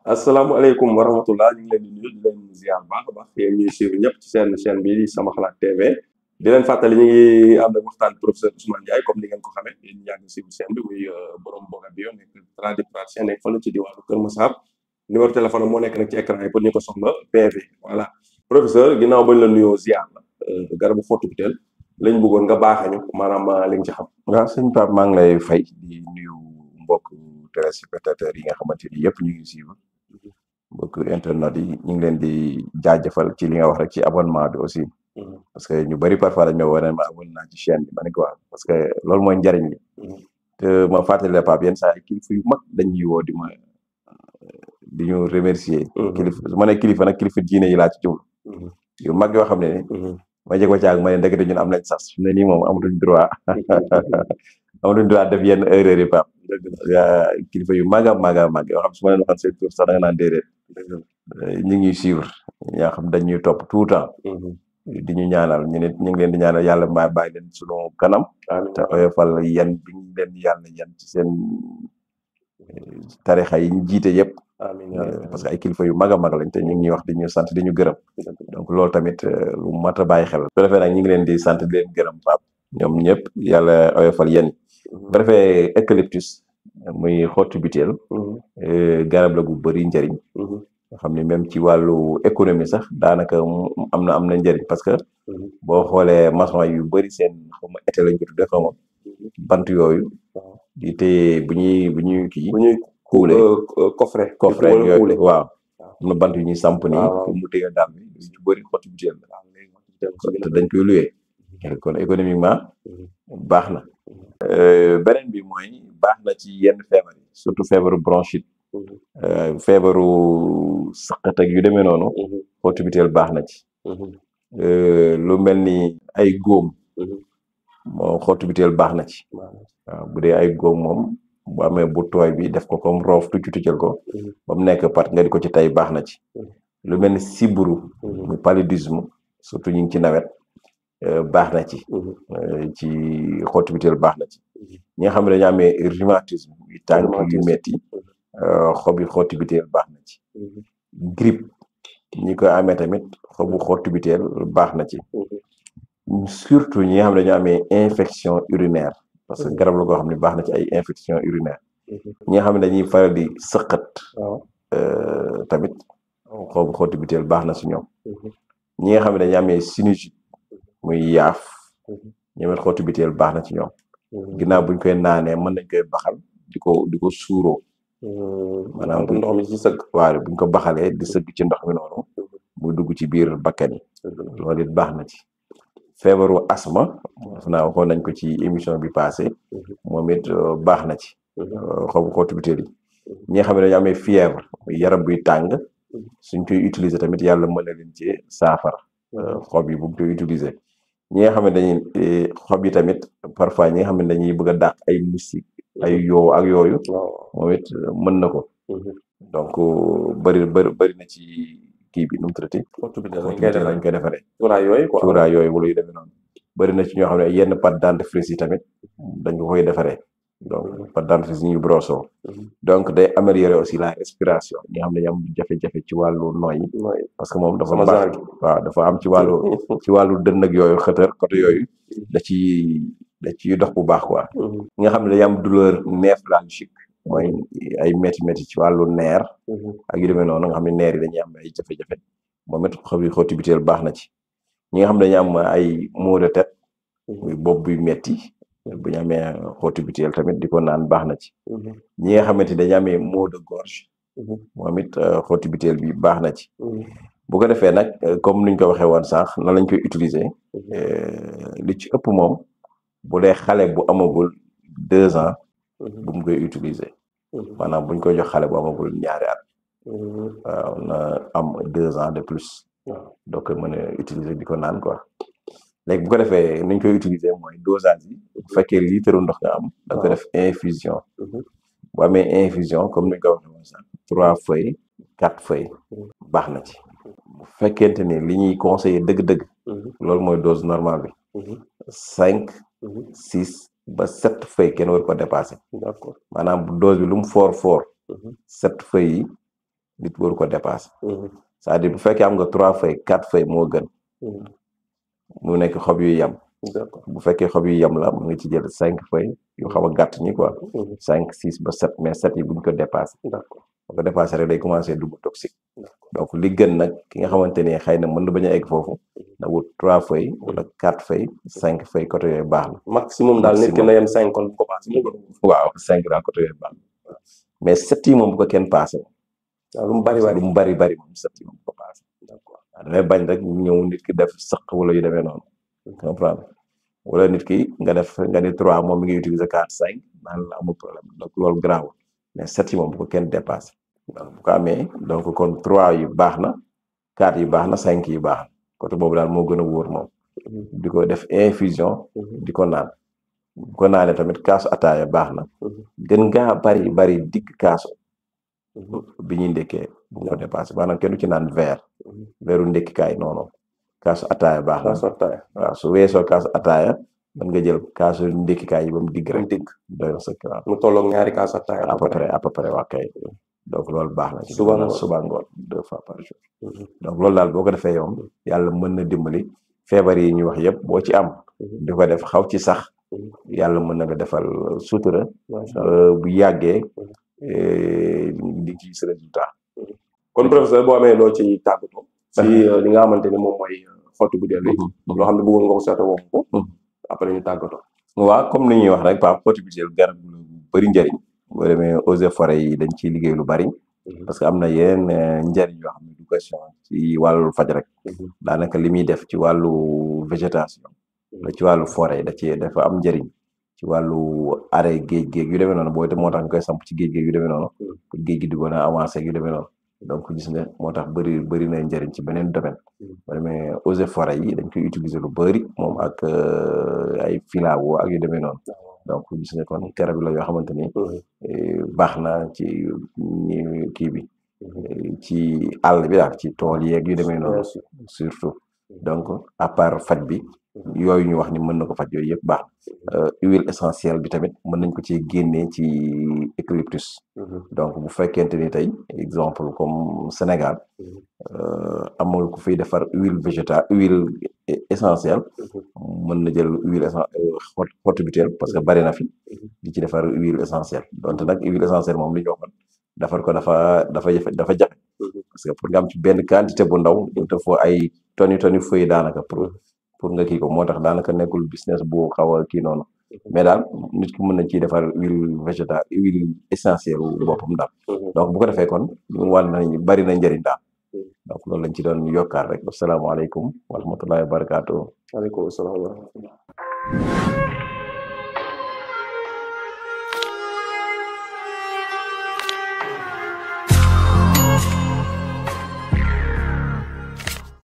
asalaamaaleykum wa rahmatullah ñu ngi leen di nuyu di leen ziar baax a baax yéen ñuy suivre ñëpp ci seen chaîne bii di Sama Xalaat TV di leen fàttali ñu ngi ànd ak waxtaan professeur Ousmane Ndiaye comme ni ngeen ko xamee yéen ñu yàgg suivre chaîne bi muy borom Boga Bio nekk tradipraticien nekk fële ci diwaanu Kër Massar numéro téléphone moo nekk nag ci écran yi pour ñu ko soxla PV voilà professeur ginnaaw bañ la nuyoo ziar la garabu xottu biteel lañ bëggoon nga baaxañu maanaam li nga ci xam. waaw sëñ Pape maa ngi lay fay di nuyu mbokk téléspectateurs yi nga xamante ni yëpp ñu ngi suivre mbokk internet yi ñu ngi leen di jaajëfal ci li nga wax rek ci abonnement bi aussi parce que ñu bëri parfois dañ ma wane ma abonné naa ci chaîne bi ma ne ko waaw parce que loolu mooy njariñ li te ma fàttali la Pape yenn saa yi kilifa yu mag dañuy woo di ñu remercier kilifa su ma ne kilifa nag kilifa diine yi laa ci jublu yu mag yoo xam ne ma jeg ko caag ma ne ndekete ñun am nañ sas fi mu ne nii moom amatuñ droit amatuñ droit def yenn erreur yi Pape kilifa yu mag a mag a mag yoo xam su ma leen waxoon seen tur sax da nga naan déedéet ñu ngi suivre ñaa xam dañ ñuy topp tout le temps di ñu ñaanal ñu nit ñu ngi leen di ñaanal yàlla mbaa bàyyi leen sunu kanam te oyofal yan bi ñu leen yàlla yan ci seen tarixa yi ñu jiite yëpp parce que ay kilifa yu mag a mag lañ te ñu ngi ñuy wax di ñu sant di ñu gërëm donc loolu tamit lu mat a bàyyi xel su defee nag ñu ngi leen di sant di leen gërëm Pape ñoom ñëpp yàlla oyofal yan bu defee eucalyptus muy xottu biteel garab la gu bëri njëriñ nga xam ne même ci wàllu économie sax daanaka am na njëriñ parce que boo xoolee maçon yu bëri seen xaw ma été lañ ko tuddee xaw ma bant yooyu di téye bu ñuy kii kuule coffret yooyu waaw am na bant yu ñuy samp nii pour mu téye daal bi yu bëri xottu biteel la te dañ koy luwee kon économiquement baax na beneen bi mooy baax na ci yenn feebar yi surtout feebaru bronchite feebaru saqat ak yu demee noonu xottu biteel baax na ci lu mel ni ay góom moo xottu biteel baax na ci waaw bu dee ay góom moom bu amee bu tooy bi def ko comme roof tuccal ko ba mu nekk pat nga di ko ci tey baax na ci lu mel ni sibbiru mu paludisme surtout ñu ngi ci nawet baax na ci xottu biteel baax na ci ñi nga xam ne dañu amee rhumatisme yu tànk yu metti xob yi xottu biteel baax na ci grippe ñi koy amee tamit xobu xottu biteel baax na ci surtout ñi nga xam ne dañu amee infection urinaire parce que garab la goo xam ne baax na ci ay infection urinaire ñi nga xam ne dañuy faral di sëqat tamit xobu xottu biteel baax na si ñoom ñi nga xam ne dañuy amee sinusite muy yaaf ñoom xottu biteel baax na ci ñoom ginnaaw buñ koy naanee mën nañ koy baxal di ko suuroo maanaam ndox mi ci sëgg waaw buñ ko baxalee di sëgg ci ndox mi noonu muy dugg ci biir bakkan yi loolu it baax na ci feebaru asma def naa waxoon nañ ko ci émission bi passé moom it baax na ci xobu xottu biteel yi ñi nga xam ne dañu amee fièvre yaram buy tàng suñ koy utiliser tamit yàlla mën na leen ci saafara xob yi bu ñu koy utiliser ñi nga xam ne dañuy xob yi tamit parfois ñi nga xam ne dañuy bëgg a dàq ay musique ay yoo ak yooyu moom it mën na ko donc bëri na ci kii bi nu mu traité lañ koy defaree cuuraay yooyu wala yu demee noonu bëri na ci ñoo xam ne yenn pâte dentifrice yi tamit dañ ko koy defaree donc pâte dentifrice yi ñu broso donc day améliorer aussi la respiration ñi nga xam ne dañu am jafe-jafe ci wàllu noyyi parce que moom dafa baax waaw dafa am ci wàllu dënn ak yooyu xëtër côté yooyu da ciy dox bu baax quoi ñi nga xam ne dañu am douleur névralgique mooy ay métti ci wàllu neer ak yu demee noonu nga xam ne neer yi dañuy am ay jafe-jafe moom it xobi xottu biteel baax na ci ñi nga xam ne dañu am ay maux de tête muy bopp buy metti bu ñu amee xottu biteel tamit di ko naan baax na ci ñi nga xamante dañu amee maux de gorge moom it xottu biteel bi baax na ci bu ko defee nag comme nuñ ko waxee woon sànq nan lañ koy utiliser li ci ëpp moom bu dee xale bu amagul 2 ans bu mu koy utiliser maanaam buñ koy jox xale bu amagul 2 at waaw na am 2 ans de plus donc mën a utiliser di ko naan quoi léegi bu ko defee nuñ koy utiliser mooy dosage yi bu fekkee litre ndox nga am da nga ko def infusion bu amee infusion comme nuñ ko waxee woon sax 3 feuilles 4 feuilles baax na ci bu fekkente ni li ñuy conseiller dëgg-dëgg loolu mooy dose normale bi 5 6 ba 7 feuilles kenn war ko dépasser d'accord maanaam dose bi lu mu fort 7 feuilles yi nit waru ko dépasser. c'est-à-dire bu fekkee am nga 3 feuilles 4 feuilles moo gën. mu nekk xob yu yem. d'accord bu fekkee xob yu yem la mu ngi ci jël 5 feuilles yu xaw a gàtt ñi quoi. 5 6 ba 7 mais 7 yi buñ ko dépasser. d'accord bu ko dépasser rek day commencer dugg toxique. donc li gën nag ki nga xamante ni xëy na mën na bañ a egg foofu na wut 3 feuilles wala 4 feuilles 5 feuilles côté yooyu baax na. maximum daal nit ki na yem 5 kon bu ko passé. waaw 5 daal côté yooyu baax na mais 7 yi moom bu ko kenn passé. waaw lu mu bari moom 7 yi moom bu ko passé. d'accord waaw damay bañ rek ñëw nit ki def sëq wala yu demee noonu. comprendre wala nit ki nga ni 3 moom mi ngi utiliser 4 5 naan la amul problème donc loolu grave mais 7 yi moom bu ko kenn dépassé. donc bu ko amee donc kon 3 yu baax na 4 yu baax na 5 yu baax na côté boobu daal moo gën a wóor moom. di ko def infusion. di ko naan bu ko naanee tamit kaasu ataaya baax na. gën ngaa bari digg kaasu. bi ñuy ndekkee bu ko dépassé maanaam kenn du ci naan verre ndekkikaay noonu kaasu ataaya baax na. kaasu ataaya waaw su weesoo kaasu ataaya mën nga jël kaasu ndekkikaay yi ba mu digg rek. doy na sëkk waaw mu tolloog ñaari kaasu ataaya. à peu près waa kay. donc loolu baax na ci suba ngoon 2 fois par jour. donc loolu daal boo ko defee yow yàlla mën na dimbali feebar yi ñuy wax yëpp boo ci am. di ko def xaw ci sax. yàlla mën na nga defal sutura. bu yàggee. di ci gis résultat. kon professeur boo amee loo ci tàggatoo. si li nga xamante ni moom mooy xottu bu dellu. loo xam ne bëggoon nga ko seetlu wax ko. après ñu tàggatoo. waaw comme ni ñuy wax rek Pape xottu bu dellu garab bu bëri njëriñ. boo demee eaux et forêts yi dañ ciy liggéey lu bari. parce que am na yeneen njëriñ yoo xam ne du question ci wàllu faj rek. daanaka li muy def ci wàllu végétation. ci wàllu forêt dafa am njëriñ. ci wàllu arrêt géej yu demee noonu booy te moo tax nga koy samp ci géej yu demee noonu. pour géej gi di gën a avancé yu demee noonu. donc gis nga moo tax bëri na njëriñ ci beneen domaine. boo demee eaux et forêts yi dañ koy utiliser lu bëri moom ak ay filao ak yu demee noonu. donc gis nga kon garab la yoo xamante ni baax na ci kii bi ci àll bi daal ci tool yeeg yu demee noonu surtout donc à part faj bi yooyu ñu wax ni mën na ko faj yooyu yëpp baax huile essentielle bi tamit mën nañ ko ci génnee ci eucalyptus. donc bu fekkente ni tey exemple comme Sénégal amul ku fiy defar huile essentielle mën na jël huile xottu butéel parce que bari na fi di ci defar huile essentielle donte nag huile essentielle moom li ñu waxoon defar ko dafa jafe parce que pour nga am ci benn quantité bu ndaw te foo ay toni feuille daanaka pour nga kii ko moo tax daanaka nekkul business bu xaw a kii noonu mais daal nit ki mën na ciy defar huile essentielle wu boppam daal. donc bu ko defee kon ñu wan nañ bari na njëriñ daal. donc loolu lañ ci doon yokkaat rek asalaamaaleykum wa rahmatullahi wa barakaatu. waaleykum salaam wa rahmatullah.